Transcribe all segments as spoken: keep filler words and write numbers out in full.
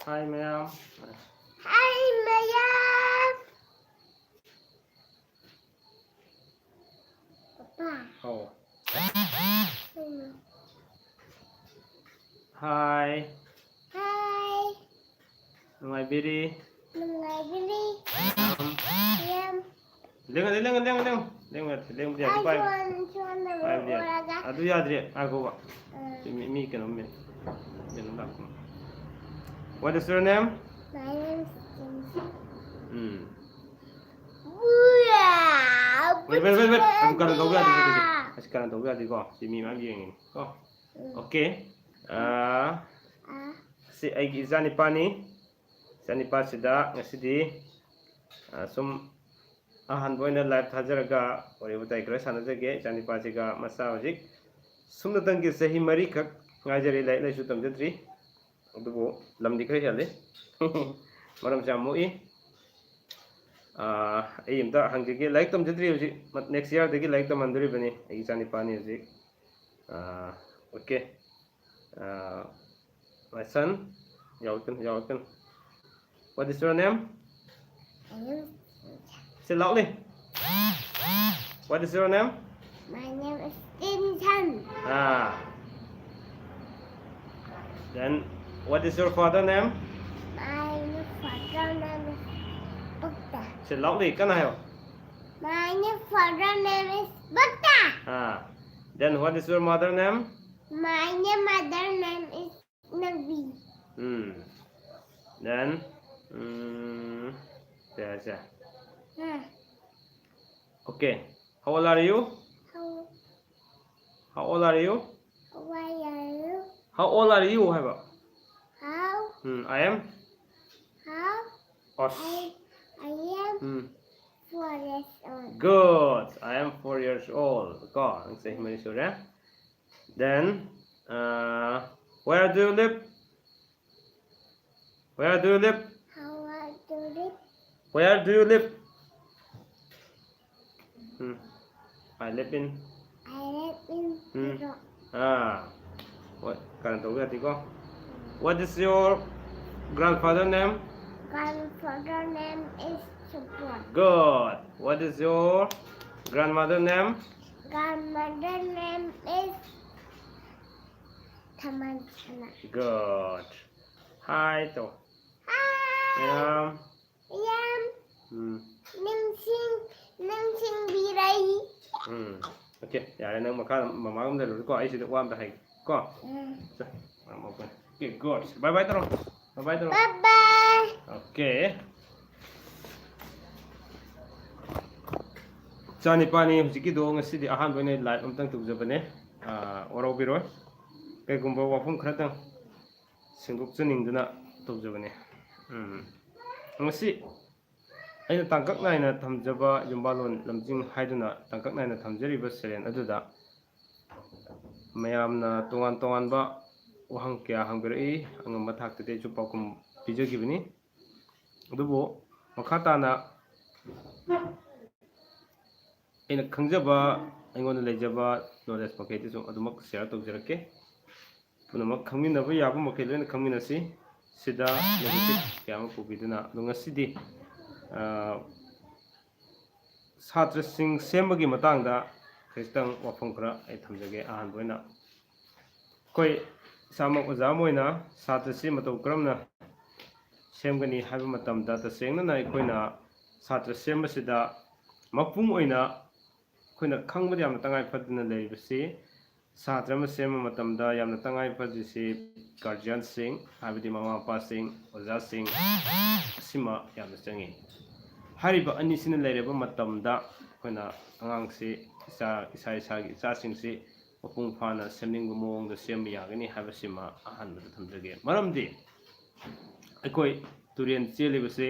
Hi ꯃꯌꯥꯝ. Hi ꯃꯌꯥꯝ. Papa. ꯑꯧ. ꯎꯝ. Hi. Hi. ꯅꯨꯡꯉꯥꯏꯕꯤꯔꯤ? ꯅꯨꯡꯉꯥꯏꯕꯤꯔꯤ? ꯃꯌꯥꯝ. ꯌꯥꯝ. ꯂꯦꯡꯉꯗꯤ, ꯂꯦꯡꯉꯗꯤ, ꯂꯦꯡꯉꯗꯤ, ꯂꯦꯡꯉꯗꯤ. ꯂꯦꯡꯕꯗꯤ ꯌꯥꯗꯦ, ꯄꯥꯏꯕ. iPhone ꯁꯣꯟꯅꯕ ꯄꯥꯏꯕꯗꯤ ꯌꯥꯗꯦ. ꯎꯔꯒ. ꯑꯗꯨ ꯌꯥꯗ꯭ꯔꯦ, ꯉꯥꯏꯈꯣꯕ. ꯎꯝ. ꯁꯤ ꯃꯤ, ꯃꯤ ꯀꯩꯅꯣꯝ ꯃꯦ-, ꯀꯩꯅꯣꯝ ꯂꯥꯛꯄ. What is your name? My name is Kim. Um. ꯎꯌꯥ, Wait, wait, wait, wait. ꯑꯗꯨ ꯀꯔꯟ ꯇꯧꯕ ꯌꯥꯗꯦ, ꯁꯤ, ꯁꯤ, ꯁꯤ. ꯄꯨꯆꯥ. ꯑꯁꯤ ꯀꯔꯟ ꯇꯧꯕ ꯌꯥꯗꯦꯀꯣ. ꯁꯤ ꯃꯤ ꯃꯌꯥꯝ ꯌꯦꯡꯉꯤꯅꯤ ꯀꯣ. ꯎꯝ. Okay. ꯑꯥ, ꯑꯥ. ꯁꯤ ꯑꯩꯒꯤ ꯏꯆꯥꯅꯤꯄꯥꯅꯤ. ꯏꯆꯥꯅꯤꯄꯥꯁꯤꯗ ꯉꯁꯤꯗꯤ, ꯑꯥ, ꯁꯨꯝ ꯑꯍꯥꯟꯕ ꯑꯣꯏꯅ live ꯊꯥꯖꯔꯒ ꯋꯥꯔꯤ ꯋꯥꯇꯥꯏ ꯈꯔ ꯁꯥꯟꯅꯖꯒꯦ꯫ ꯏꯆꯥꯅꯤꯄꯥꯁꯤꯒ ꯃꯆꯥ ꯍꯧꯖꯤꯛ ꯁꯨꯞꯅꯇꯪꯒꯤ ꯆꯍꯤ ꯃꯔꯤꯈꯛ ꯉꯥꯏꯖꯔꯤ, ꯂꯥꯏꯔꯤꯛ ꯂꯥꯏꯁꯨ ꯇꯝꯖꯗ꯭ꯔꯤ꯫ ꯑꯗꯨꯕꯨ ꯂꯝꯗꯤ ꯈꯔ ꯍꯦꯜꯂꯤ꯫ ꯃꯔꯝꯁꯨ ꯌꯥꯝ ꯃꯣꯛꯏ꯫ ꯑꯥ, ꯑꯩ ꯑꯝꯇ ꯍꯪꯖꯒꯦ꯫ ꯂꯥꯏꯔꯤꯛ ꯇꯝꯖꯗ꯭ꯔꯤ ꯍꯧꯖꯤꯛ꯫ Next yearꯗꯒꯤ ꯂꯥꯏꯔꯤꯛ ꯇꯝꯍꯟꯗꯣꯔꯤꯕꯅꯤ꯫ ꯑꯩꯒꯤ ꯏꯆꯥꯅꯤꯄꯥꯅꯤ ꯍꯧꯖꯤꯛ꯫ ꯑꯥ, okay. Ah, my son. ꯌꯥꯎꯔꯛꯀꯅꯨ, ꯌꯥꯎꯔꯛꯀꯅꯨ. What is your name? My name, Say loudly. What is your name? My name is Tinsan. Ah. Then, what is your father name? My father name is Bukta. Say loudly, ꯀꯟꯅ ꯍꯥꯏꯌꯣ. My father name is Bukta. Ah. Then, what is your mother name? My mother name is Nabi. Hmm. Then, mm, yeah, yeah. Huh. Okay. How old are you? How, How old are you? why are you? How old are you ꯍꯥꯏꯕ? How? Hmm, I am. How? Os. I, I am Hmm. four years old. Good. I am four years old. ꯀꯣ, ꯅꯪ ꯆꯍꯤ ꯃꯔꯤ ꯁꯨꯔꯦ. Then, uh, where do you live? Where do you live? How are you live? Where do you live? Hmm. I live in. I live in Hmm. Europe. Ah. What? ꯀꯔꯟ ꯇꯧꯕ ꯌꯥꯗꯦꯀꯣ. What is your Grandfather name? Grandfather name is Supon. Good. What is your grandmother name? Grandmother name is Tamansana. Good. Hi to. Hi. Yam. Yam. Hmm. Ningsing, ningsing birai. Hmm. Okay, ꯌꯥꯔꯦ, ꯅꯪ ꯃꯈꯥ ꯃꯃꯥꯒ ꯑꯃꯗ ꯂꯩꯔꯨꯔꯣꯀꯣ, ꯑꯩ ꯁꯤꯗ ꯋꯥ ꯑꯃꯗ ꯍꯥꯏꯒꯦꯀꯣ. Mm. Okay, good. Bye bye ꯇꯧꯔꯣ. Bye bye ꯇꯧꯔꯣ. Bye bye. Okay. ꯏꯆꯥ ꯅꯤꯄꯥꯅꯤ ꯍꯧꯖꯤꯛꯀꯤꯗꯣ ꯉꯁꯤꯗꯤ ꯑꯍꯥꯟꯕ ꯑꯣꯏꯅ live ꯑꯝꯇꯪ ꯇꯧꯖꯕꯅꯦ꯫ ꯑꯥ, ꯋꯥꯔꯧꯕꯤꯔꯣꯏ꯫ ꯀꯩꯒꯨꯝꯕ ꯋꯥꯐꯝ ꯈꯔꯇꯪ ꯁꯦꯡꯗꯣꯛꯆꯅꯤꯡꯗꯨꯅ ꯇꯧꯖꯕꯅꯦ꯫ ꯎꯝ꯫ ꯉꯁꯤ ꯑꯩꯅ ꯇꯥꯡꯀꯛ ꯅꯥꯏꯅ ꯊꯝꯖꯕ ꯌꯨꯝꯕꯥꯂꯣꯟ ꯂꯝꯖꯤꯡ ꯍꯥꯏꯗꯨꯅ ꯇꯥꯡꯀꯛ ꯅꯥꯏꯅ ꯊꯝꯖꯔꯤꯕ ꯁꯩꯔꯦꯡ ꯑꯗꯨꯗ ꯃꯌꯥꯝꯅ ꯇꯣꯉꯥꯟ ꯇꯣꯉꯥꯟꯕ ꯋꯥꯍꯪ ꯀꯌꯥ ꯍꯪꯕꯤꯔꯛꯏ꯫ ꯑꯉꯝꯕ ꯊꯥꯛꯇꯗꯤ ꯑꯩꯁꯨ ꯄꯥꯎꯈꯨꯝ ꯄꯤꯖꯈꯤꯕꯅꯤ꯫ ꯑꯗꯨꯕꯨ ꯃꯈꯥ ꯇꯥꯅ ꯑꯩꯅ ꯈꯪꯖꯕ, ꯑꯩꯉꯣꯟꯗ ꯂꯩꯖꯕ knowledge ꯃꯈꯩꯗꯨꯁꯨ ꯑꯗꯨꯃꯛ share ꯇꯧꯖꯔꯛꯀꯦ꯫ ꯄꯨꯝꯅꯃꯛ ꯈꯪꯃꯤꯟꯅꯕ ꯌꯥꯕ ꯃꯈꯩ ꯂꯣꯏꯅ ꯈꯪꯃꯤꯟꯅꯁꯤ꯫ ꯁꯤꯗ negative ꯀꯌꯥ ꯑꯃ ꯄꯨꯕꯤꯗꯨꯅ꯫ ꯑꯗꯣ ꯉꯁꯤꯗꯤ, ꯑ, ꯁꯥꯇ꯭ꯔꯁꯤꯡ ꯁꯦꯝꯕꯒꯤ ꯃꯇꯥꯡꯗ ꯈꯖꯤꯛꯇꯪ ꯋꯥꯐꯝ ꯈꯔ ꯑꯩ ꯊꯝꯖꯒꯦ꯫ ꯑꯍꯥꯟꯕ ꯑꯣꯏꯅ ꯑꯩꯈꯣꯏ ꯏꯁꯥꯃꯛ ꯑꯣꯖꯥ ꯑꯃ ꯑꯣꯏꯅ ꯁꯥꯇ꯭ꯔꯁꯤ ꯃꯇꯧ ꯀꯔꯝꯅ ꯁꯦꯝꯒꯅꯤ ꯍꯥꯏꯕ ꯃꯇꯝꯗ, ꯇꯁꯦꯡꯅꯅ ꯑꯩꯈꯣꯏꯅ ꯁꯥꯇ꯭ꯔ ꯁꯦꯝꯕꯁꯤꯗ ꯃꯄꯨꯡ ꯑꯣꯏꯅ ꯑꯩꯈꯣꯏꯅ ꯈꯪꯕꯗ ꯌꯥꯝꯅ ꯇꯉꯥꯏ ꯐꯗꯅ ꯂꯩꯔꯤꯕꯁꯤ, ꯁꯥꯇ꯭ꯔ ꯑꯃ ꯁꯦꯝꯕ ꯃꯇꯝꯗ ꯌꯥꯝꯅ ꯇꯉꯥꯏ ꯐꯗ꯭ꯔꯤꯁꯤ guardianꯁꯤꯡ, ꯍꯥꯏꯕꯗꯤ ꯃꯃꯥ ꯃꯄꯥꯁꯤꯡ, ꯑꯣꯖꯥꯁꯤꯡ, ꯑꯁꯤꯃ ꯌꯥꯝꯅ ꯆꯪꯉꯤ꯫ ꯍꯥꯏꯔꯤꯕ ꯑꯅꯤꯁꯤꯅ ꯂꯩꯔꯕ ꯃꯇꯝꯗ ꯑꯩꯈꯣꯏꯅ ꯑꯉꯥꯡꯁꯤ, ꯏꯆꯥ, ꯏꯁꯥ ꯏꯁꯥꯒꯤ ꯏꯆꯥꯁꯤꯡꯁꯤ ꯃꯄꯨꯡ ꯐꯥꯅ ꯁꯦꯝꯅꯤꯡꯕ ꯃꯑꯣꯡꯗ ꯁꯦꯝꯕ ꯌꯥꯒꯅꯤ ꯍꯥꯏꯕꯁꯤꯃ ꯑꯍꯥꯟꯕꯗ ꯊꯝꯖꯒꯦ꯫ ꯃꯔꯝꯗꯤ ꯑꯩꯈꯣꯏ ꯇꯨꯔꯦꯟ ꯆꯦꯜꯂꯤꯕꯁꯤ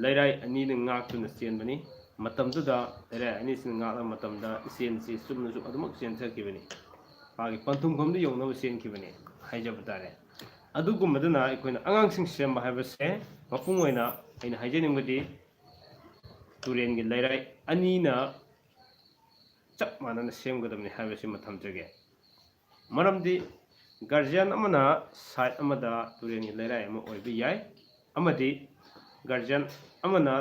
ꯂꯩꯔꯥꯏ ꯑꯅꯤꯅ ꯉꯥꯛꯇꯨꯅ ꯆꯦꯟꯕꯅꯤ꯫ ꯃꯇꯝꯗꯨꯗ ꯂꯩꯔꯥꯏ ꯑꯅꯤꯁꯤꯅ ꯉꯥꯛꯂꯕ ꯃꯇꯝꯗ ꯏꯆꯦꯜꯁꯤ ꯆꯨꯝꯅꯁꯨ ꯑꯗꯨꯃꯛ ꯆꯦꯟꯊꯈꯤꯕꯅꯤ꯫ ꯃꯥꯒꯤ ꯄꯟꯊꯨꯡꯐꯝꯗꯨ ꯌꯧꯅꯕ ꯆꯦꯟꯈꯤꯕꯅꯤ ꯍꯥꯏꯖꯕ ꯇꯥꯔꯦ꯫ ꯑꯗꯨꯒꯨꯝꯕꯗꯨꯅ ꯑꯩꯈꯣꯏꯅ ꯑꯉꯥꯡꯁꯤꯡ ꯁꯦꯝꯕ ꯍꯥꯏꯕꯁꯦ ꯃꯄꯨꯡ ꯑꯣꯏꯅ ꯑꯩꯅ ꯍꯥꯏꯖꯅꯤꯡꯕꯗꯤ ꯇꯨꯔꯦꯟꯒꯤ ꯂꯩꯔꯥꯏ ꯑꯅꯤꯅ ꯆꯞ ꯃꯥꯟꯅꯅ ꯁꯦꯝꯒꯗꯕꯅꯤ ꯍꯥꯏꯕꯁꯤꯃ ꯊꯝꯖꯒꯦ꯫ ꯃꯔꯝꯗꯤ ꯒꯥꯔꯖꯤꯌꯥꯟ ꯑꯃꯅ ꯁꯥꯏꯠ ꯑꯃꯗ ꯇꯨꯔꯦꯜꯒꯤ ꯂꯩꯔꯥꯏ ꯑꯃ ꯑꯣꯏꯕ ꯌꯥꯏ, ꯑꯃꯗꯤ ꯒꯥꯔꯖꯤꯌꯥꯟ ꯑꯃꯅ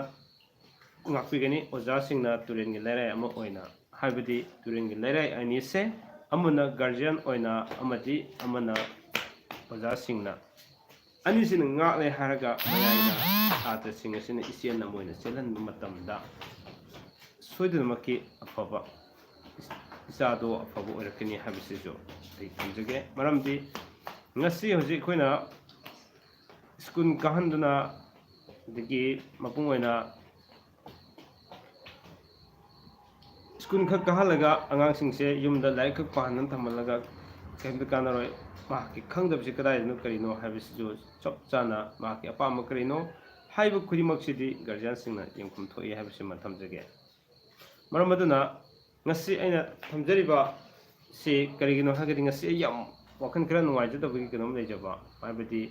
ꯉꯥꯛꯄꯤꯒꯅꯤ, ꯑꯣꯖꯥꯁꯤꯡꯅ ꯇꯨꯔꯦꯜꯒꯤ ꯂꯩꯔꯥꯏ ꯑꯃ ꯑꯣꯏꯅ, ꯍꯥꯏꯕꯗꯤ ꯇꯨꯔꯦꯜꯒꯤ ꯂꯩꯔꯥꯏ ꯑꯅꯤꯁꯦ ꯑꯃꯅ ꯒꯥꯔꯖꯤꯌꯥꯟ ꯑꯣꯏꯅ ꯑꯃꯗꯤ ꯑꯃꯅ ꯑꯣꯖꯥꯁꯤꯡꯅ, ꯑꯅꯤꯁꯤꯅ ꯉꯥꯛꯂꯦ ꯍꯥꯏꯔꯒ ꯃꯌꯥꯏꯗ ꯁꯥꯇ꯭ꯔꯁꯤꯡ ꯑꯁꯤꯅ ꯏꯆꯦꯜ ꯑꯃ ꯑꯣꯏꯅ ꯆꯦꯜꯍꯟꯕ ꯃꯇꯝꯗ ꯁꯣꯏꯗꯅꯃꯛꯀꯤ ꯑꯐꯕ ꯏꯆꯥꯗꯣ ꯑꯐꯕ ꯑꯣꯏꯔꯛꯀꯅꯤ ꯍꯥꯏꯕꯁꯤꯁꯨ ꯑꯩ ꯊꯝꯖꯒꯦ꯫ ꯃꯔꯝꯗꯤ ꯉꯁꯤ ꯍꯧꯖꯤꯛ ꯑꯩꯈꯣꯏꯅ ꯁ꯭ꯀꯨꯜ ꯀꯥꯍꯟꯗꯨꯅ, ꯑꯗꯒꯤ ꯃꯄꯨꯡ ꯑꯣꯏꯅ ꯁ꯭ꯀꯨꯜ ꯈꯛ ꯀꯥꯍꯜꯂꯒ ꯑꯉꯥꯡꯁꯤꯡꯁꯦ ꯌꯨꯝꯗ ꯂꯥꯏꯔꯤꯛ ꯈꯛ ꯄꯥꯍꯟꯗꯅ ꯊꯝꯍꯜꯂꯒ ꯀꯔꯤꯝꯇ ꯀꯥꯟꯅꯔꯣꯏ꯫ ꯃꯍꯥꯛꯀꯤ ꯈꯪꯗꯕꯁꯤ ꯀꯗꯥꯏꯗꯅꯣ ꯀꯔꯤꯅꯣ ꯍꯥꯏꯕꯁꯤꯁꯨ ꯆꯞ ꯆꯥꯅ ꯃꯍꯥꯛꯀꯤ ꯑꯄꯥꯝꯕ ꯀꯔꯤꯅꯣ ꯍꯥꯏꯕ ꯈꯨꯗꯤꯡꯃꯛꯁꯤꯗꯤ ꯒꯥꯔꯖꯤꯌꯥꯟꯁꯤꯡꯅ ꯌꯦꯡꯐꯝ ꯊꯣꯛꯏ ꯍꯥꯏꯕꯁꯤꯃ ꯊꯝꯖꯒꯦ꯫ ꯃꯔꯝ ꯑꯗꯨꯅ ꯉꯁꯤ ꯑꯩꯅ ꯊꯝꯖꯔꯤꯕ ꯁꯤ ꯀꯔꯤꯒꯤꯅꯣ ꯍꯥꯏꯔꯒꯗꯤ ꯉꯁꯤ ꯑꯩ ꯌꯥꯝ ꯋꯥꯈꯜ ꯈꯔ ꯅꯨꯡꯉꯥꯏꯖꯗꯕꯒꯤ ꯀꯩꯅꯣꯝ ꯂꯩꯖꯕ, ꯍꯥꯏꯕꯗꯤ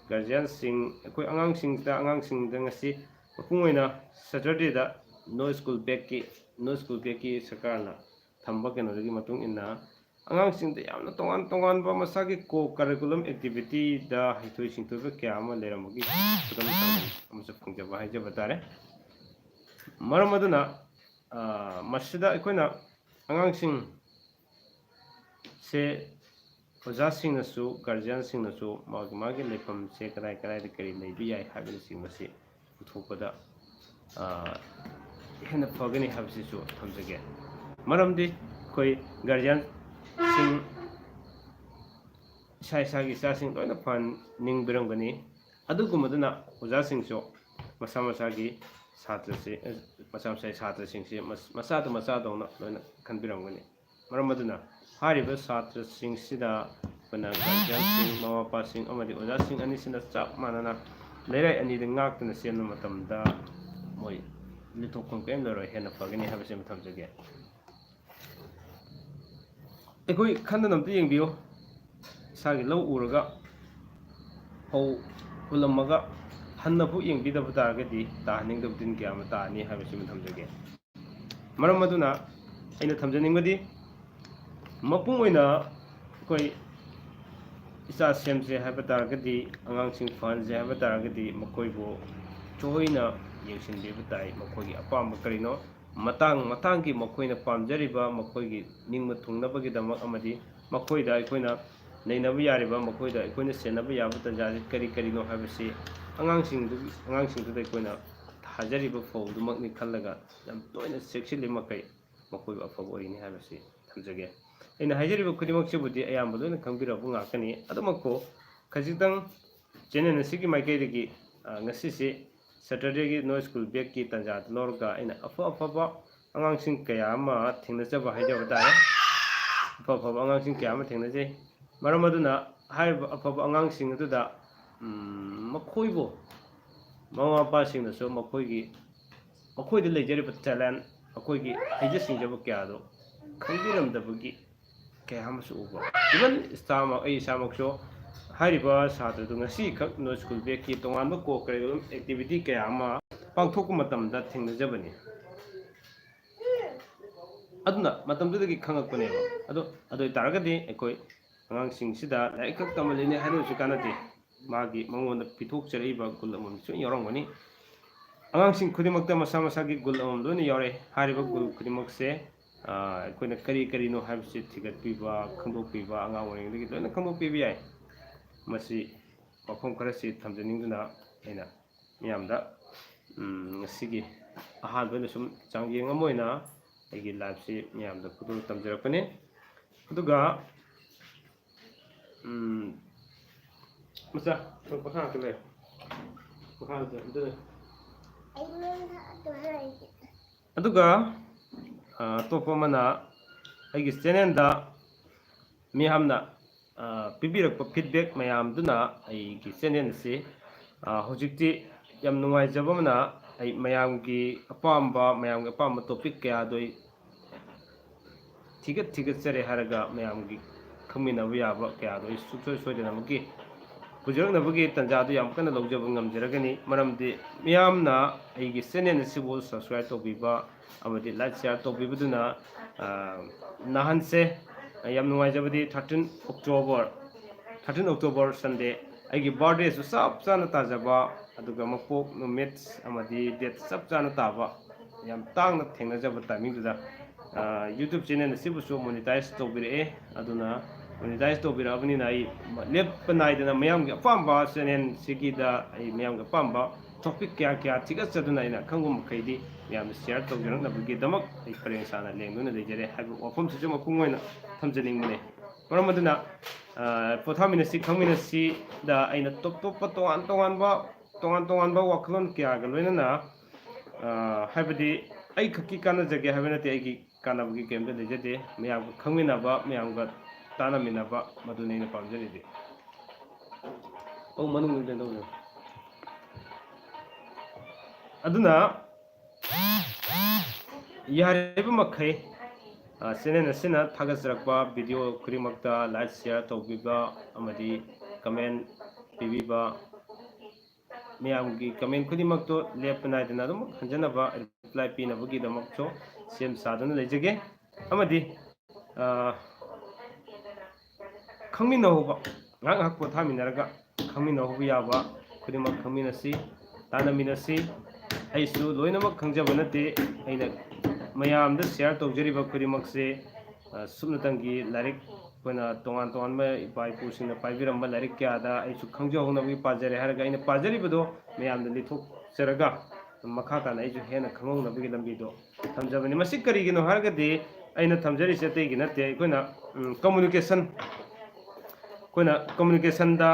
ꯒꯥꯔꯖꯤꯌꯥꯟꯁꯤꯡ, ꯑꯩꯈꯣꯏ ꯑꯉꯥꯡꯁꯤꯡꯗ, ꯑꯉꯥꯡꯁꯤꯡꯗ ꯉꯁꯤ ꯃꯄꯨꯡ ꯑꯣꯏꯅ ꯁꯦꯇꯔꯗꯦꯗ no school bagꯀꯤ, no school bagꯀꯤ ꯁꯔꯀꯥꯔꯅ ꯊꯝꯕ ꯀꯩꯅꯣꯗꯨꯒꯤ ꯃꯇꯨꯡ ꯏꯟꯅ ꯑꯉꯥꯡꯁꯤꯡꯗ ꯌꯥꯝꯅ ꯇꯣꯉꯥꯟ ꯇꯣꯉꯥꯟꯕ ꯃꯁꯥꯒꯤ co-curriculum activityꯗ ꯍꯩꯊꯣꯏ ꯁꯤꯡꯊꯣꯏꯕ ꯀꯌꯥ ꯑꯃ ꯂꯩꯔꯝꯕꯒꯤ ꯈꯨꯗꯝ ꯆꯥꯡꯗꯝ ꯑꯃꯁꯨ ꯐꯪꯖꯕ ꯍꯥꯏꯖꯕ ꯇꯥꯔꯦ꯫ ꯃꯔꯝ ꯑꯗꯨꯅ, ꯑ, ꯃꯁꯤꯗ ꯑꯩꯈꯣꯏꯅ ꯑꯉꯥꯡꯁꯤꯡꯁꯦ ꯑꯣꯖꯥꯁꯤꯡꯅꯁꯨ, ꯒꯥꯔꯖꯤꯌꯥꯟꯁꯤꯡꯅꯁꯨ ꯃꯥꯒꯤ ꯃꯥꯒꯤ ꯂꯩꯐꯝꯁꯦ ꯀꯗꯥꯏ ꯀꯗꯥꯏꯗ ꯀꯔꯤ ꯂꯩꯕ ꯌꯥꯏ ꯍꯥꯏꯕꯅꯆꯤꯡꯕꯁꯤ ꯄꯨꯊꯣꯛꯄꯗ, ꯑ, ꯍꯦꯟꯅ ꯐꯒꯅꯤ ꯍꯥꯏꯕꯁꯤꯁꯨ ꯊꯝꯖꯒꯦ꯫ ꯃꯔꯝꯗꯤ ꯑꯩꯈꯣꯏ ꯒꯥꯔꯖꯤꯌꯥꯟꯁꯤꯡ ꯏꯁꯥ ꯏꯁꯥꯒꯤ ꯏꯆꯥꯁꯤꯡ ꯂꯣꯏꯅ ꯐꯍꯟꯅꯤꯡꯕꯤꯔꯝꯒꯅꯤ꯫ ꯑꯗꯨꯒꯨꯝꯕꯗꯨꯅ ꯑꯣꯖꯥꯁꯤꯡꯁꯨ ꯃꯁꯥ ꯃꯁꯥꯒꯤ ꯁꯥꯇ꯭ꯔꯁꯤ, ꯃꯁꯥ ꯃꯁꯥꯒꯤ ꯁꯥꯇ꯭ꯔꯁꯤꯡꯁꯤ ꯃꯁ-, ꯃꯆꯥꯗ ꯃꯆꯥꯗꯧꯅ ꯂꯣꯏꯅ ꯈꯟꯕꯤꯔꯝꯒꯅꯤ꯫ ꯃꯔꯝ ꯑꯗꯨꯅ ꯍꯥꯏꯔꯤꯕ ꯁꯥꯇ꯭ꯔꯁꯤꯡꯁꯤꯗ ꯑꯩꯈꯣꯏꯅ ꯒꯥꯔꯖꯤꯌꯥꯟꯁꯤꯡ, ꯃꯃꯥ ꯃꯄꯥꯁꯤꯡ ꯑꯃꯗꯤ ꯑꯣꯖꯥꯁꯤꯡ ꯑꯅꯤꯁꯤꯅ ꯆꯞ ꯃꯥꯟꯅꯅ ꯂꯩꯔꯥꯏ ꯑꯅꯤꯗ ꯉꯥꯛꯇꯨꯅ ꯆꯦꯟꯕ ꯃꯇꯝꯗ ꯃꯣꯏ ꯂꯤꯊꯣꯛꯐꯝ ꯀꯔꯤꯝ ꯂꯩꯔꯣꯏ, ꯍꯦꯟꯅ ꯐꯒꯅꯤ ꯍꯥꯏꯕꯁꯤꯃ ꯊꯝꯖꯒꯦ꯫ ꯑꯩꯈꯣꯏ ꯈꯟꯗꯅ ꯑꯝꯇ ꯌꯦꯡꯕꯤꯌꯨ꯫ ꯏꯁꯥꯒꯤ ꯂꯧ ꯎꯔꯒ, ꯐꯧ ꯍꯨꯜꯂꯝꯃꯒ, ꯍꯟꯅꯐꯥꯎ ꯌꯦꯡꯕꯤꯗꯕ ꯇꯥꯔꯒꯗꯤ ꯇꯥꯍꯟꯅꯤꯡꯗꯕ ꯇꯤꯟ ꯀꯌꯥ ꯑꯃ ꯇꯥꯅꯤ ꯍꯥꯏꯕꯁꯤꯃ ꯊꯝꯖꯒꯦ꯫ ꯃꯔꯝ ꯑꯗꯨꯅ ꯑꯩꯅ ꯊꯝꯖꯅꯤꯡꯕꯗꯤ, ꯃꯄꯨꯡ ꯑꯣꯏꯅ ꯑꯩꯈꯣꯏ ꯏꯆꯥ ꯁꯦꯝꯁꯦ ꯍꯥꯏꯕ ꯇꯥꯔꯒꯗꯤ, ꯑꯉꯥꯡꯁꯤꯡ ꯐꯍꯟꯁꯦ ꯍꯥꯏꯕ ꯇꯥꯔꯒꯗꯤ, ꯃꯈꯣꯏꯕꯨ ꯇꯣꯏꯅ ꯌꯦꯡꯁꯤꯟꯕꯤꯕ ꯇꯥꯏ꯫ ꯃꯈꯣꯏꯒꯤ ꯑꯄꯥꯝꯕ ꯀꯔꯤꯅꯣ, ꯃꯇꯥꯡ ꯃꯇꯥꯡꯒꯤ ꯃꯈꯣꯏꯅ ꯄꯥꯝꯖꯔꯤꯕ, ꯃꯈꯣꯏꯒꯤ ꯅꯤꯡꯕ ꯊꯨꯡꯅꯕꯒꯤꯗꯃꯛ ꯑꯃꯗꯤ ꯃꯈꯣꯏꯗ ꯑꯩꯈꯣꯏꯅ ꯅꯩꯅꯕ ꯌꯥꯔꯤꯕ, ꯃꯈꯣꯏꯗ ꯑꯩꯈꯣꯏꯅ ꯁꯦꯟꯅꯕ ꯌꯥꯕ ꯇꯥꯟꯖꯥꯁꯤ ꯀꯔꯤ ꯀꯔꯤꯅꯣ ꯍꯥꯏꯕꯁꯤ ꯑꯉꯥꯡꯁꯤꯡꯗꯨ-, ꯑꯉꯥꯡꯁꯤꯡꯗꯨꯗ ꯑꯩꯈꯣꯏꯅ ꯊꯥꯖꯔꯤꯕ ꯐꯧꯗꯨꯃꯛꯅꯤ ꯈꯜꯂꯒ ꯌꯥꯝ ꯇꯣꯏꯅ ꯆꯦꯛꯁꯤꯜꯂꯤ ꯃꯈꯩ ꯃꯈꯣꯏꯕꯨ ꯑꯐꯕ ꯑꯣꯏꯒꯅꯤ ꯍꯥꯏꯕꯁꯤ ꯊꯝꯖꯒꯦ꯫ ꯑꯩꯅ ꯍꯥꯏꯖꯔꯤꯕ ꯈꯨꯗꯤꯡꯃꯛꯁꯤꯕꯨꯗꯤ ꯑꯌꯥꯝꯕ ꯂꯣꯏꯅ ꯈꯪꯕꯤꯔꯕ ꯉꯥꯛꯇꯅꯤ꯫ ꯑꯗꯨꯃꯛꯄꯨ ꯈꯖꯤꯛꯇꯪ ꯆꯦꯅꯦꯜ ꯑꯁꯤꯒꯤ ꯃꯥꯏꯀꯩꯗꯒꯤ, ꯑ, ꯉꯁꯤꯁꯤ ꯁꯦꯇꯔꯗꯦꯒꯤ ꯅꯣꯏ ꯁ꯭ꯀꯨꯜ ꯕꯦꯛꯀꯤ ꯇꯥꯟꯖꯥꯗꯨ ꯂꯧꯔꯒ ꯑꯩꯅ ꯑꯐ ꯑꯐꯕ ꯑꯉꯥꯡꯁꯤꯡ ꯀꯌꯥ ꯑꯃ ꯊꯦꯡꯅꯖꯕ ꯍꯥꯏꯖꯕ ꯇꯥꯔꯦ꯫ ꯑꯐ ꯑꯐꯕ ꯑꯉꯥꯡꯁꯤꯡ ꯀꯌꯥ ꯑꯃ ꯊꯦꯡꯅꯖꯩ꯫ ꯃꯔꯝ ꯑꯗꯨꯅ ꯍꯥꯏꯔꯤꯕ ꯑꯐꯕ ꯑꯉꯥꯡꯁꯤꯡ ꯑꯗꯨꯗ, ꯎꯝ, ꯃꯈꯣꯏꯕꯨ, ꯃꯃꯥ ꯃꯄꯥꯁꯤꯡꯅꯁꯨ ꯃꯈꯣꯏꯒꯤ, ꯃꯈꯣꯏꯗ ꯂꯩꯖꯔꯤꯕ ꯇꯦꯂꯦꯟ, ꯃꯈꯣꯏꯒꯤ ꯍꯩꯖ ꯁꯤꯡꯖꯕ ꯀꯌꯥꯗꯣ ꯈꯪꯕꯤꯔꯝꯗꯕꯒꯤ ꯀꯌꯥ ꯑꯃꯁꯨ ꯎꯕ꯫ Even ꯏꯁꯥꯃꯛ, ꯑꯩ ꯏꯁꯥꯃꯛꯁꯨ ꯍꯥꯏꯔꯤꯕ ꯁꯥꯇ꯭ꯔꯗꯨ ꯉꯁꯤꯈꯛ ꯅꯣꯏ ꯁ꯭ꯀꯨꯜ ꯕꯦꯛꯀꯤ ꯇꯣꯉꯥꯟꯕ ꯀꯣ ꯀꯔꯤꯀꯨꯂꯝ ꯑꯦꯛꯇꯤꯚꯤꯇꯤ ꯀꯌꯥ ꯑꯃ ꯄꯥꯡꯊꯣꯛꯄ ꯃꯇꯝꯗ ꯊꯦꯡꯅꯖꯕꯅꯤ꯫ ꯑꯗꯨꯅ ꯃꯇꯝꯗꯨꯗꯒꯤ ꯈꯪꯉꯛꯄꯅꯦꯕ꯫ ꯑꯗꯣ, ꯑꯗꯨ ꯑꯣꯏ ꯇꯥꯔꯒꯗꯤ ꯑꯩꯈꯣꯏ ꯑꯉꯥꯡꯁꯤꯡꯁꯤꯗ ꯂꯥꯏꯔꯤꯛ ꯈꯛ ꯇꯝꯍꯜꯂꯤꯅꯦ ꯍꯥꯏꯗꯨꯅꯁꯨ ꯀꯥꯟꯅꯗꯦ꯫ ꯃꯥꯒꯤ ꯃꯉꯣꯟꯗ ꯄꯤꯊꯣꯛꯆꯔꯛꯏꯕ ꯒꯨꯟ ꯑꯃꯃꯝꯁꯨ ꯌꯥꯎꯔꯝꯒꯅꯤ꯫ ꯑꯉꯥꯡꯁꯤꯡ ꯈꯨꯗꯤꯡꯃꯛꯇ ꯃꯁꯥ ꯃꯁꯥꯒꯤ ꯒꯨꯟ ꯑꯃꯃꯝ ꯂꯣꯏꯅ ꯌꯥꯎꯔꯦ꯫ ꯍꯥꯏꯔꯤꯕ ꯒꯨꯟ ꯈꯨꯗꯤꯡꯃꯛꯁꯦ, ꯑ, ꯑꯩꯈꯣꯏꯅ ꯀꯔꯤ ꯀꯔꯤꯅꯣ ꯍꯥꯏꯕꯁꯤ ꯊꯤꯒꯠꯄꯤꯕ, ꯈꯪꯗꯣꯛꯄꯤꯕ, ꯑꯉꯥꯡ ꯑꯣꯏꯔꯤꯉꯩꯗꯒꯤ ꯂꯣꯏꯅ ꯈꯪꯗꯣꯛꯄꯤꯕ ꯌꯥꯏ꯫ ꯃꯁꯤ ꯋꯥꯐꯝ ꯈꯔꯁꯤ ꯊꯝꯖꯅꯤꯡꯗꯨꯅ ꯑꯩꯅ ꯃꯤꯌꯥꯝꯗ, ꯎꯝ, ꯉꯁꯤꯒꯤ ꯑꯍꯥꯟꯕ ꯑꯣꯏꯅ ꯁꯨꯝ ꯆꯥꯡꯌꯦꯡ ꯑꯃ ꯑꯣꯏꯅ ꯑꯩꯒꯤ ꯂꯥꯏꯐꯁꯤ ꯃꯤꯌꯥꯝꯗ ꯐꯣꯡꯗꯣꯛ ꯇꯝꯖꯔꯛꯄꯅꯤ꯫ ꯑꯗꯨꯒ, ꯎꯝ, ꯃꯆꯥ, ꯃꯈꯥ ꯉꯥꯛꯇ ꯂꯩꯌꯨ꯫ ꯃꯈꯥ ꯉꯥꯛꯇ, ꯑꯝꯇ ꯂꯩꯌꯨ꯫ ꯑꯗꯨꯒ, ꯑ, ꯑꯇꯣꯞꯄ ꯑꯃꯅ ꯑꯩꯒꯤ ꯆꯦꯅꯦꯜꯗ ꯃꯤꯌꯥꯝꯅ, ꯑ, ꯄꯤꯕꯤꯔꯛꯄ ꯐꯤꯗꯕꯦꯛ ꯃꯌꯥꯝꯗꯨꯅ ꯑꯩꯒꯤ ꯆꯦꯅꯦꯜ ꯑꯁꯤ, ꯑ, ꯍꯧꯖꯤꯛꯇꯤ ꯌꯥꯝ ꯅꯨꯡꯉꯥꯏꯖꯕ ꯑꯃꯅ, ꯑꯩ ꯃꯌꯥꯝꯒꯤ ꯑꯄꯥꯝꯕ, ꯃꯌꯥꯝꯒꯤ ꯑꯄꯥꯝꯕ ꯇꯣꯄꯤꯛ ꯀꯌꯥꯗꯣ ꯑꯩ ꯊꯤꯒꯠ ꯊꯤꯒꯠꯆꯔꯦ ꯍꯥꯏꯔꯒ ꯃꯌꯥꯝꯒꯤ ꯈꯪꯃꯤꯟꯅꯕ ꯌꯥꯕ ꯀꯌꯥꯗꯣ ꯑꯩ ꯁꯨꯡꯁꯣꯏ ꯁꯣꯏꯗꯅꯃꯛꯀꯤ ꯄꯨꯖꯔꯛꯅꯕꯒꯤ ꯇꯥꯟꯖꯥꯗꯨ ꯌꯥꯝ ꯀꯟꯅ ꯂꯧꯖꯕ ꯉꯝꯖꯔꯒꯅꯤ꯫ ꯃꯔꯝꯗꯤ ꯃꯤꯌꯥꯝꯅ ꯑꯩꯒꯤ ꯆꯦꯅꯦꯜ ꯑꯁꯤꯕꯨ ꯁꯕꯁꯀ꯭ꯔꯥꯏꯕ ꯇꯧꯕꯤꯕ ꯑꯃꯗꯤ ꯂꯥꯏꯛ ꯁꯤꯌꯥꯔ ꯇꯧꯕꯤꯕꯗꯨꯅ, ꯑ, ꯅꯍꯥꯟꯁꯦ ꯌꯥꯝ ꯅꯨꯡꯉꯥꯏꯖꯕꯗꯤ thirteen October ꯊꯥꯔꯇꯤꯟ ꯑꯣꯛꯇꯣꯕꯔ ꯁꯟꯗꯦ, ꯑꯩꯒꯤ ꯕꯥꯔꯗꯦꯁꯨ ꯆꯞ ꯆꯥꯅ ꯇꯥꯖꯕ, ꯑꯗꯨꯒ ꯃꯄꯣꯛ ꯅꯨꯃꯤꯠ ꯑꯃꯗꯤ ꯗꯦꯠ ꯆꯞ ꯆꯥꯅ ꯇꯥꯕ, ꯌꯥꯝ ꯇꯥꯡꯅ ꯊꯦꯡꯅꯖꯕ ꯇꯥꯏꯃꯤꯡꯗꯨꯗ ꯌꯨꯇ꯭ꯌꯨꯕ ꯆꯦꯅꯦꯜ ꯑꯁꯤꯕꯨꯁꯨ ꯃꯣꯅꯤꯇꯥꯏꯁ ꯇꯧꯕꯤꯔꯛꯑꯦ꯫ ꯑꯗꯨꯅ ꯃꯣꯅꯤꯇꯥꯏꯁ ꯇꯧꯕꯤꯔꯛꯑꯕꯅꯤꯅ ꯑꯩ ꯂꯦꯞꯄ ꯅꯥꯏꯗꯅ ꯃꯌꯥꯝꯒꯤ ꯑꯄꯥꯝꯕ ꯆꯦꯅꯦꯜꯁꯤꯒꯤꯗ ꯑꯩ ꯃꯌꯥꯝꯒꯤ ꯑꯄꯥꯝꯕ ꯇꯣꯄꯤꯛ ꯀꯌꯥ ꯀꯌꯥ ꯊꯤꯒꯠꯆꯗꯨꯅ ꯑꯩꯅ ꯑꯈꯪꯕ ꯃꯈꯩꯗꯤ ꯃꯌꯥꯝꯗ ꯁꯤꯌꯥꯔ ꯇꯧꯖꯔꯛꯅꯕꯒꯤꯗꯃꯛ ꯑꯩ ꯄꯔꯦꯡ ꯁꯥꯅ ꯂꯦꯡꯗꯨꯅ ꯂꯩꯖꯔꯦ ꯍꯥꯏꯕ ꯋꯥꯐꯝꯁꯤꯁꯨ ꯃꯄꯨꯡ ꯑꯣꯏꯅ ꯊꯝꯖꯅꯤꯡꯕꯅꯦ꯫ ꯃꯔꯝ ꯑꯗꯨꯅ ꯄꯣꯊꯥꯃꯤꯟꯅꯁꯤ ꯈꯪꯃꯤꯟꯅꯁꯤꯗ ꯑꯩꯅ ꯇꯣꯞ ꯇꯣꯞꯄ ꯇꯣꯉꯥꯟ ꯇꯣꯉꯥꯟꯕ ꯇꯣꯉꯥꯟ ꯇꯣꯉꯥꯟꯕ ꯋꯥꯈꯜꯂꯣꯟ ꯀꯌꯥꯒ ꯂꯣꯏꯅꯅ, ꯍꯥꯏꯕꯗꯤ ꯑꯩ ꯈꯛꯀꯤ ꯀꯥꯟꯅꯖꯒꯦ ꯍꯥꯏꯕ ꯅꯠꯇꯦ, ꯑꯩꯒꯤ ꯀꯥꯟꯅꯕꯒꯤ ꯀꯔꯤꯝꯇ ꯂꯩꯖꯗꯦ꯫ ꯃꯌꯥꯝꯒ ꯈꯪꯃꯤꯟꯅꯕ, ꯃꯌꯥꯝꯒ ꯇꯥꯟꯅꯃꯤꯟꯅꯕ, ꯃꯗꯨꯅꯤ ꯑꯩꯅ ꯄꯥꯝꯖꯔꯤꯗꯤ꯫ ꯑꯧ, ꯃꯅꯨꯡꯗ ꯀꯩꯅꯣ ꯇꯧꯕꯤꯌꯨ꯫ ꯑꯗꯨꯅ ꯌꯥꯔꯤꯕ ꯃꯈꯩ ꯆꯦꯅꯦꯜ ꯑꯁꯤꯅ ꯊꯥꯒꯠꯆꯔꯛꯄ ꯚꯤꯗꯤꯑꯣ ꯈꯨꯗꯤꯡꯃꯛꯇ ꯂꯥꯏꯛ, ꯁꯤꯌꯥꯔ ꯇꯧꯕꯤꯕ ꯑꯃꯗꯤ ꯀꯃꯦꯟ ꯄꯤꯕꯤꯕ, ꯃꯌꯥꯝꯒꯤ ꯀꯃꯦꯟ ꯈꯨꯗꯤꯡꯃꯛꯇꯨ ꯂꯦꯞꯄ ꯅꯥꯏꯗꯅ ꯑꯗꯨꯝ ꯍꯟꯖꯅꯕ ꯔꯤꯄ꯭ꯂꯥꯏ ꯄꯤꯅꯕꯒꯤꯗꯃꯛꯁꯨ ꯁꯦꯝ ꯁꯥꯗꯨꯅ ꯂꯩꯖꯒꯦ꯫ ꯑꯃꯗꯤ ꯈꯪꯃꯤꯟꯅꯍꯧꯕ, ꯉꯥꯏꯍꯥꯛ ꯉꯥꯏꯍꯥꯛ ꯄꯣꯊꯥꯃꯤꯟꯅꯔꯒ ꯈꯪꯃꯤꯟꯅꯍꯧꯕ ꯌꯥꯕ ꯈꯨꯗꯤꯡꯃꯛ ꯈꯪꯃꯤꯟꯅꯁꯤ, ꯇꯥꯟꯅꯃꯤꯟꯅꯁꯤ꯫ ꯑꯩꯁꯨ ꯂꯣꯏꯅꯃꯛ ꯈꯪꯖꯕ ꯅꯠꯇꯦ꯫ ꯑꯩꯅ ꯃꯌꯥꯝꯗ ꯁꯤꯌꯥꯔ ꯇꯧꯖꯔꯤꯕ ꯈꯨꯗꯤꯡꯃꯛꯁꯦ ꯁꯨꯞꯅꯇꯪꯒꯤ ꯂꯥꯏꯔꯤꯛ ꯑꯩꯈꯣꯏꯅ ꯇꯣꯉꯥꯟ ꯇꯣꯉꯥꯟꯕ ꯏꯄꯥ ꯏꯄꯨꯁꯤꯡꯅ ꯄꯥꯏꯕꯤꯔꯝꯕ ꯂꯥꯏꯔꯤꯛ ꯀꯌꯥꯗ ꯑꯩꯁꯨ ꯈꯪꯖꯍꯧꯅꯕꯒꯤ ꯄꯥꯖꯔꯦ ꯍꯥꯏꯔꯒ ꯑꯩꯅ ꯄꯥꯖꯔꯤꯕꯗꯣ ꯃꯌꯥꯝꯗ ꯂꯤꯊꯣꯛꯆꯔꯒ ꯃꯈꯥ ꯇꯥꯅ ꯑꯩꯁꯨ ꯍꯦꯟꯅ ꯈꯪꯍꯧꯅꯕꯒꯤ ꯂꯝꯕꯤꯗꯣ ꯊꯝꯖꯕꯅꯤ꯫ ꯃꯁꯤ ꯀꯔꯤꯒꯤꯅꯣ ꯍꯥꯏꯔꯒꯗꯤ ꯑꯩꯅ ꯊꯝꯖꯔꯤꯁꯦ ꯑꯇꯩꯒꯤ ꯅꯠꯇꯦ꯫ ꯑꯩꯈꯣꯏꯅ ꯀꯝꯃꯨꯅꯤꯀꯦꯁꯟ ꯑꯩꯈꯣꯏꯅ ꯀꯝꯃꯨꯅꯤꯀꯦꯁꯟꯗ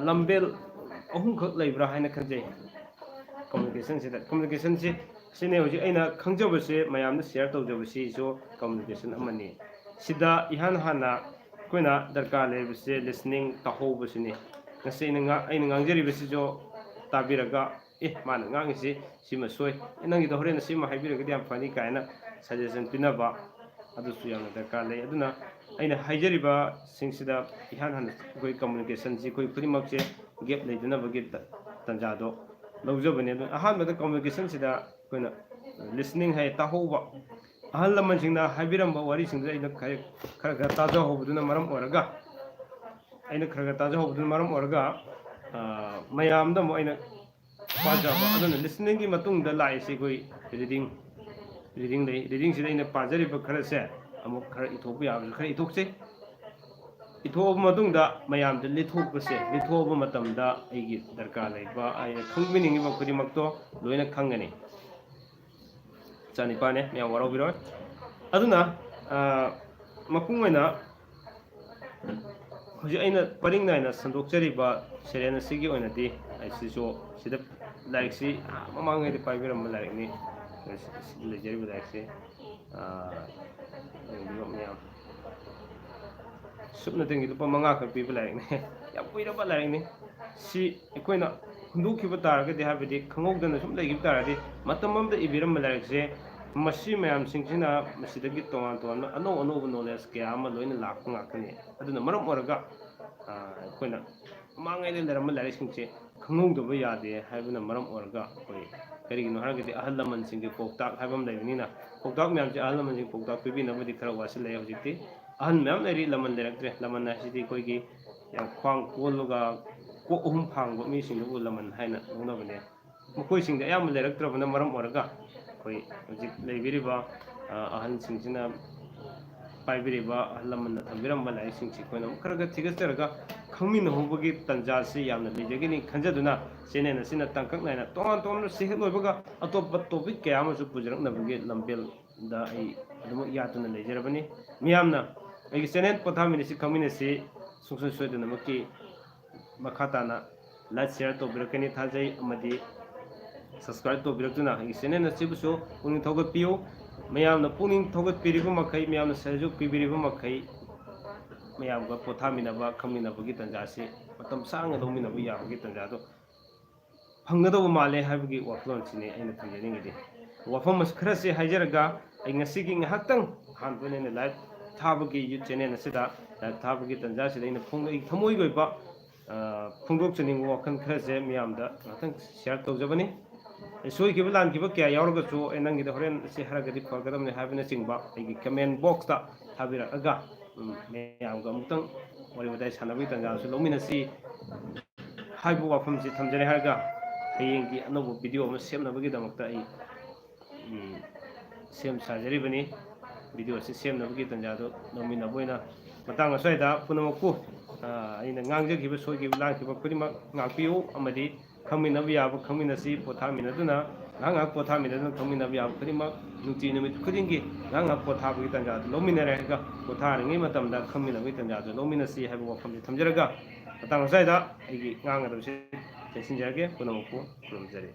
ꯂꯝꯕꯦꯜ ꯑꯍꯨꯝꯈꯛ ꯂꯩꯕ꯭ꯔꯥ ꯍꯥꯏꯅ ꯈꯟꯖꯩ꯫ ꯀꯝꯃꯨꯅꯤꯀꯦꯁꯟꯁꯤꯗ ꯀꯝꯃꯨꯅꯤꯀꯦꯁꯟꯁꯤ ꯁꯤꯅꯦ ꯍꯧꯖꯤꯛ ꯑꯩꯅ ꯈꯪꯖꯕꯁꯦ ꯃꯌꯥꯝꯗ ꯁꯤꯌꯥꯔ ꯇꯧꯖꯕꯁꯤꯁꯨ ꯀꯝꯃꯨꯅꯤꯀꯦꯁꯟ ꯑꯃꯅꯤ꯫ ꯁꯤꯗ ꯏꯍꯥꯟ ꯍꯥꯟꯅ ꯑꯩꯈꯣꯏꯅ ꯗꯔꯀꯥꯔ ꯂꯩꯕꯁꯦ ꯂꯤꯁꯅꯤꯡ, ꯇꯥꯍꯧꯕꯁꯤꯅꯤ꯫ ꯉꯁꯤ ꯑꯩꯅ ꯉꯥ-, ꯑꯩꯅ ꯉꯥꯡꯖꯔꯤꯕꯁꯤꯁꯨ ꯇꯥꯕꯤꯔꯒ, "ꯑꯦ, ꯃꯥꯅ ꯉꯥꯡꯉꯤꯁꯤ ꯁꯤꯃ ꯁꯣꯏ, ꯑꯦ, ꯅꯪꯒꯤꯗꯣ ꯍꯣꯔꯦꯟ ꯁꯤꯃ ꯍꯥꯏꯕꯤꯔꯒꯗꯤ ꯌꯥꯝ ꯐꯅꯤ" ꯀꯥꯏꯅ ꯁꯖꯦꯁꯟ ꯄꯤꯅꯕ ꯑꯗꯨꯁꯨ ꯌꯥꯝꯅ ꯗꯔꯀꯥꯔ ꯂꯩ꯫ ꯑꯗꯨꯅ ꯑꯩꯅ ꯍꯥꯏꯖꯔꯤꯕꯁꯤꯡꯁꯤꯗ ꯏꯍꯥꯟ ꯍꯥꯟꯅ ꯑꯩꯈꯣꯏ ꯀꯝꯃꯨꯅꯤꯀꯦꯁꯟꯁꯤ ꯑꯩꯈꯣꯏ ꯈꯨꯗꯤꯡꯃꯛꯁꯦ ꯒꯦꯞ ꯂꯩꯗꯅꯕꯒꯤ ꯇ-, ꯇꯥꯟꯖꯥꯗꯣ ꯂꯧꯖꯕꯅꯦ꯫ ꯑꯗꯨꯅ ꯑꯍꯥꯟꯕꯗ ꯀꯝꯃꯨꯅꯤꯀꯦꯁꯟꯁꯤꯗ ꯑꯩꯈꯣꯏꯅ ꯂꯤꯁꯅꯤꯡ ꯍꯥꯏ, ꯇꯥꯍꯧꯕ, ꯑꯍꯜ ꯂꯃꯟꯁꯤꯡꯅ ꯍꯥꯏꯕꯤꯔꯝꯕ ꯋꯥꯔꯤꯁꯤꯡꯗꯨ ꯑꯩꯅ ꯈꯔ, ꯈꯔ ꯈꯔ ꯇꯥꯖꯍꯧꯕꯗꯨꯅ ꯃꯔꯝ ꯑꯣꯏꯔꯒ ꯑꯩꯅ ꯈꯔ ꯈꯔ ꯇꯥꯖꯍꯧꯕꯗꯨꯅ ꯃꯔꯝ ꯑꯣꯏꯔꯒ ꯃꯌꯥꯝꯗ ꯑꯃꯨꯛ ꯑꯩꯅ ꯄꯥꯖꯕ꯫ ꯑꯗꯨꯅ listeningꯒꯤ ꯃꯇꯨꯡꯗ ꯂꯥꯛꯏꯁꯤ ꯑꯩꯈꯣꯏ reading reading ꯂꯩ꯫ Readingꯁꯤꯗ ꯑꯩꯅ ꯄꯥꯖꯔꯤꯕ ꯈꯔꯁꯦ ꯑꯃꯨꯛ ꯈꯔ ꯏꯊꯣꯛꯄ ꯌꯥꯕꯁꯨ ꯈꯔ ꯏꯊꯣꯛꯆꯩ꯫ ꯏꯊꯣꯛꯑꯕ ꯃꯇꯨꯡꯗ ꯃꯌꯥꯝꯗ ꯂꯤꯊꯣꯛꯄꯁꯦ, ꯂꯤꯊꯣꯛꯑꯕ ꯃꯇꯝꯗ ꯑꯩꯒꯤ ꯗꯔꯀꯥꯔ ꯂꯩꯕ, ꯑꯩꯅ ꯈꯪꯕꯤꯅꯤꯡꯉꯤꯕ ꯈꯨꯗꯤꯡꯃꯛꯇꯣ ꯂꯣꯏꯅ ꯈꯪꯒꯅꯤ꯫ ꯆꯅꯤꯄꯥꯟꯅꯦ, ꯃꯌꯥꯝ ꯋꯥꯔꯧꯕꯤꯔꯣꯏ꯫ ꯑꯗꯨꯅ ꯃꯄꯨꯡ ꯑꯣꯏꯅ ꯍꯧꯖꯤꯛ ꯑꯩꯅ ꯄꯔꯤꯡ ꯅꯥꯏꯅ ꯁꯟꯗꯣꯛꯆꯔꯤꯕ ꯁꯦꯔꯦꯟ ꯑꯁꯤꯒꯤ ꯑꯣꯏꯅꯗꯤ ꯑꯩꯁꯤꯁꯨ ꯁꯤꯗ ꯂꯥꯏꯔꯤꯛꯁꯤ ꯃꯃꯥꯡꯉꯩꯗ ꯄꯥꯏꯕꯤꯔꯝꯕ ꯂꯥꯏꯔꯤꯛꯅꯤ꯫ ꯂꯩꯖꯔꯤꯕ ꯂꯥꯏꯔꯤꯛꯁꯤ ꯃꯌꯥꯝ ꯁꯨꯞꯅꯇꯪꯒꯤ ꯂꯨꯄꯥ ꯃꯉꯥꯈꯛ ꯄꯤꯕ ꯂꯥꯏꯔꯤꯛꯅꯤ꯫ ꯌꯥꯝ ꯀꯨꯏꯔꯕ ꯂꯥꯏꯔꯤꯛꯅꯤ꯫ ꯁꯤ ꯑꯩꯈꯣꯏꯅ ꯍꯨꯟꯗꯣꯛꯈꯤꯕ ꯇꯥꯔꯒꯗꯤ, ꯍꯥꯏꯕꯗꯤ ꯈꯪꯍꯧꯗꯅ ꯁꯨꯝ ꯂꯩꯈꯤꯕ ꯇꯥꯔꯗꯤ, ꯃꯇꯝ ꯑꯃꯗ ꯏꯕꯤꯔꯝꯕ ꯂꯥꯏꯔꯤꯛꯁꯦ ꯃꯁꯤ ꯃꯌꯥꯝꯁꯤꯡꯁꯤꯅ ꯃꯁꯤꯗꯒꯤ ꯇꯣꯉꯥꯟ ꯇꯣꯉꯥꯟꯕ ꯑꯅꯧ ꯑꯅꯧꯕ knowledge ꯀꯌꯥ ꯑꯃ ꯂꯣꯏꯅ ꯂꯥꯛꯄ ꯉꯥꯛꯇꯅꯤ꯫ ꯑꯗꯨꯅ ꯃꯔꯝ ꯑꯣꯏꯔꯒ ꯑꯩꯈꯣꯏꯅ ꯃꯃꯥꯡꯉꯩꯗ ꯂꯩꯔꯝꯕ ꯂꯥꯏꯔꯤꯛꯁꯤꯡꯁꯦ ꯈꯪꯍꯧꯗꯕ ꯌꯥꯗꯦ ꯍꯥꯏꯕꯅ ꯃꯔꯝ ꯑꯣꯏꯔꯒ, ꯑꯩꯈꯣꯏ ꯀꯔꯤꯒꯤꯅꯣ ꯍꯥꯏꯔꯒꯗꯤ ꯑꯍꯜ ꯂꯃꯟꯁꯤꯡꯒꯤ ꯄꯥꯎꯇꯥꯛ ꯍꯥꯏꯕ ꯑꯃ ꯂꯩꯕꯅꯤꯅ, ꯄꯥꯎꯇꯥꯛ ꯃꯌꯥꯝꯁꯦ ꯑꯍꯜ ꯂꯃꯟꯁꯤꯡ ꯄꯥꯎꯇꯥꯛ ꯄꯤꯕꯤꯅꯕꯗꯤ ꯈꯔ ꯋꯥꯁꯤꯜꯂꯛꯑꯦ ꯍꯧꯖꯤꯛꯇꯤ꯫ ꯑꯍꯟ ꯃꯌꯥꯝ ꯂꯩꯔꯤ, ꯂꯃꯟ ꯂꯩꯔꯛꯇ꯭ꯔꯦ꯫ ꯂꯃꯟ ꯍꯥꯏꯁꯤꯗꯤ ꯑꯩꯈꯣꯏꯒꯤ ꯌꯥꯝ ꯈ꯭ꯋꯥꯡ ꯀꯣꯜꯂꯒ ꯀꯣꯛ ꯑꯍꯨꯝ ꯐꯥꯡꯕ ꯃꯤꯁꯤꯡꯗꯨꯕꯨ ꯂꯃꯟ ꯍꯥꯏꯅ ꯂꯧꯅꯕꯅꯦ꯫ ꯃꯈꯣꯏꯁꯤꯡꯗꯤ ꯑꯌꯥꯝꯕ ꯂꯩꯔꯛꯇ꯭ꯔꯕꯅ ꯃꯔꯝ ꯑꯣꯏꯔꯒ, ꯑꯩꯈꯣꯏ ꯍꯧꯖꯤꯛ ꯂꯩꯕꯤꯔꯤꯕ ꯑꯍꯜꯁꯤꯡꯁꯤꯅ ꯄꯥꯏꯕꯤꯔꯤꯕ ꯑꯍꯜ ꯂꯃꯟꯅ ꯊꯝꯕꯤꯔꯝꯕ ꯂꯥꯏꯔꯤꯛꯁꯤꯡꯁꯤ ꯑꯩꯈꯣꯏꯅ ꯑꯃꯨꯛ ꯈꯔ ꯈꯔ ꯊꯤꯒꯠꯆꯔꯒ ꯈꯪꯃꯤꯟꯅꯍꯧꯕꯒꯤ ꯇꯥꯟꯖꯥꯁꯤ ꯌꯥꯝꯅ ꯂꯩꯖꯒꯅꯤ ꯈꯟꯖꯗꯨꯅ, ꯆꯦꯅꯦꯜ ꯑꯁꯤꯅ ꯇꯥꯡꯀꯛ ꯅꯥꯏꯅ ꯇꯣꯉꯥꯟ ꯇꯣꯉꯥꯟꯕ ꯁꯤ ꯍꯦꯛ ꯂꯣꯏꯕꯒ ꯑꯇꯣꯞꯄ ꯇꯣꯄꯤꯛ ꯀꯌꯥ ꯑꯃꯁꯨ ꯄꯨꯖꯔꯛꯅꯕꯒꯤ ꯂꯝꯕꯦꯜꯗ ꯑꯩ ꯑꯗꯨꯃꯛ ꯌꯥꯠꯇꯨꯅ ꯂꯩꯖꯔꯕꯅꯤ꯫ ꯃꯤꯌꯥꯝꯅ ꯑꯩꯒꯤ ꯆꯦꯅꯦꯜ ꯄꯣꯊꯥꯃꯤꯟꯅꯁꯤ ꯈꯪꯃꯤꯟꯅꯁꯤ ꯁꯨꯡꯁꯣꯏ ꯁꯣꯏꯗꯅꯃꯛꯀꯤ ꯃꯈꯥ ꯇꯥꯅ ꯂꯥꯏꯛ ꯁꯤꯌꯥꯔ ꯇꯧꯕꯤꯔꯛꯀꯅꯤ ꯊꯥꯖꯩ, ꯑꯃꯗꯤ ꯁꯕꯁꯀ꯭ꯔꯥꯏꯕ ꯇꯧꯕꯤꯔꯛꯇꯨꯅ ꯑꯩꯒꯤ ꯆꯦꯅꯦꯜ ꯑꯁꯤꯕꯨꯁꯨ ꯄꯨꯛꯅꯤꯡ ꯊꯧꯒꯠꯄꯤꯌꯨ꯫ ꯃꯌꯥꯝꯅ ꯄꯨꯛꯅꯤꯡ ꯊꯧꯒꯠꯄꯤꯔꯤꯕ ꯃꯈꯩ, ꯃꯌꯥꯝꯅ ꯁꯍꯌꯣꯒ ꯄꯤꯕꯤꯔꯤꯕ ꯃꯈꯩ, ꯃꯌꯥꯝꯒ ꯄꯣꯊꯥꯃꯤꯟꯅꯕ, ꯈꯪꯃꯤꯟꯅꯕꯒꯤ ꯇꯥꯟꯖꯥꯁꯤ ꯃꯇꯝ ꯁꯥꯡꯅ ꯂꯧꯃꯤꯟꯅꯕ ꯌꯥꯕꯒꯤ ꯇꯥꯟꯖꯥꯗꯣ ꯐꯪꯒꯗꯧꯕ ꯃꯥꯜꯂꯦ ꯍꯥꯏꯕꯒꯤ ꯋꯥꯈꯜꯂꯣꯟꯁꯤꯅꯤ ꯑꯩꯅ ꯊꯝꯖꯅꯤꯡꯉꯤꯗꯤ꯫ ꯋꯥꯐꯝ ꯈꯔꯁꯤ ꯍꯥꯏꯖꯔꯒ ꯑꯩ ꯉꯁꯤꯒꯤ ꯉꯥꯏꯍꯥꯛꯇꯪ ꯑꯍꯥꯟꯕ ꯑꯣꯏꯅ ꯂꯥꯏꯚ ꯊꯥꯕꯒꯤ ꯌꯨꯠ ꯆꯦꯅꯦꯜ ꯑꯁꯤꯗ ꯂꯥꯏꯚ ꯊꯥꯕꯒꯤ ꯇꯥꯟꯖꯥꯁꯤꯗ ꯑꯩꯅ ꯐꯣꯡꯗꯣꯛꯏ, ꯊꯃꯣꯏꯒꯤ ꯑꯣꯏꯕ ꯐꯣꯡꯗꯣꯛꯆꯅꯤꯡꯕ ꯋꯥꯈꯜ ꯈꯔꯁꯦ ꯃꯤꯌꯥꯝꯗ ꯉꯥꯛꯇꯪ ꯁꯤꯌꯥꯔ ꯇꯧꯖꯕꯅꯤ꯫ ꯑꯩ ꯁꯣꯏꯈꯤꯕ ꯂꯥꯟꯈꯤꯕ ꯀꯌꯥ ꯌꯥꯎꯔꯒꯁꯨ ꯑꯩ ꯅꯪꯒꯤꯗ ꯍꯣꯔꯦꯟ ꯑꯁꯤ ꯍꯥꯏꯔꯒꯗꯤ ꯐꯒꯗꯕꯅꯤ ꯍꯥꯏꯕꯅꯆꯤꯡꯕ ꯑꯩꯒꯤ ꯀꯃꯦꯟ ꯕꯣꯛꯁꯇ ꯊꯥꯕꯤꯔꯛꯑꯒ ꯎꯝ, ꯃꯌꯥꯝꯒ ꯑꯃꯨꯛꯇꯪ ꯋꯥꯔꯤ ꯋꯥꯇꯥꯏ ꯁꯥꯟꯅꯕꯒꯤ ꯇꯥꯟꯖꯥꯁꯨ ꯂꯧꯃꯤꯟꯅꯁꯤ ꯍꯥꯏꯕ ꯋꯥꯐꯝꯁꯤ ꯊꯝꯖꯔꯦ ꯍꯥꯏꯔꯒ, ꯍꯌꯦꯡꯒꯤ ꯑꯅꯧꯕ ꯚꯤꯗꯤꯑꯣ ꯑꯃ ꯁꯦꯝꯅꯕꯒꯤꯗꯃꯛꯇ ꯑꯩ, ꯎꯝ, ꯁꯦꯝ ꯁꯥꯖꯔꯤꯕꯅꯤ꯫ ꯚꯤꯗꯤꯑꯣꯁꯤ ꯁꯦꯝꯅꯕꯒꯤ ꯇꯥꯟꯖꯥꯗꯨ ꯂꯧꯃꯤꯟꯅꯕ ꯑꯣꯏꯅ ꯃꯇꯥꯡ ꯑꯁ꯭ꯋꯥꯏꯗ ꯄꯨꯝꯅꯃꯛꯄꯨ, ꯑ, ꯑꯩꯅ ꯉꯥꯡꯖꯈꯤꯕ, ꯁꯣꯏꯈꯤꯕ, ꯂꯥꯟꯈꯤꯕ ꯈꯨꯗꯤꯡꯃꯛ ꯉꯥꯛꯄꯤꯌꯨ, ꯑꯃꯗꯤ ꯈꯪꯃꯤꯟꯅꯕ ꯌꯥꯕ ꯈꯪꯃꯤꯟꯅꯁꯤ, ꯄꯣꯊꯥꯃꯤꯟꯅꯗꯨꯅ, ꯉꯥꯏꯍꯥꯛ ꯉꯥꯏꯍꯥꯛ ꯄꯣꯊꯥꯃꯤꯟꯅꯗꯨꯅ ꯈꯪꯃꯤꯟꯅꯕ ꯌꯥꯕ ꯈꯨꯗꯤꯡꯃꯛ ꯅꯨꯡꯇꯤ ꯅꯨꯃꯤꯠ ꯈꯨꯗꯤꯡꯒꯤ ꯉꯥꯏꯍꯥꯛ ꯉꯥꯏꯍꯥꯛ ꯄꯣꯊꯥꯕꯒꯤ ꯇꯥꯟꯖꯥꯗꯨ ꯂꯧꯃꯤꯟꯅꯔꯦ꯫ ꯑꯗꯨꯒ ꯄꯣꯊꯥꯔꯤꯉꯩ ꯃꯇꯝꯗ ꯈꯪꯃꯤꯟꯅꯕꯒꯤ ꯇꯥꯟꯖꯥꯗꯨ ꯂꯧꯃꯤꯟꯅꯁꯤ ꯍꯥꯏꯕ ꯋꯥꯐꯝꯁꯤ ꯊꯝꯖꯔꯒ, ꯃꯇꯥꯡ ꯑꯁ꯭ꯋꯥꯏꯗ ꯑꯩꯒꯤ ꯉꯥꯡꯒꯗꯕꯁꯤ ꯇꯦꯟꯁꯤꯟꯖꯔꯒꯦ꯫ ꯄꯨꯝꯅꯃꯛꯄꯨ ꯈꯨꯔꯨꯝꯖꯔꯤ꯫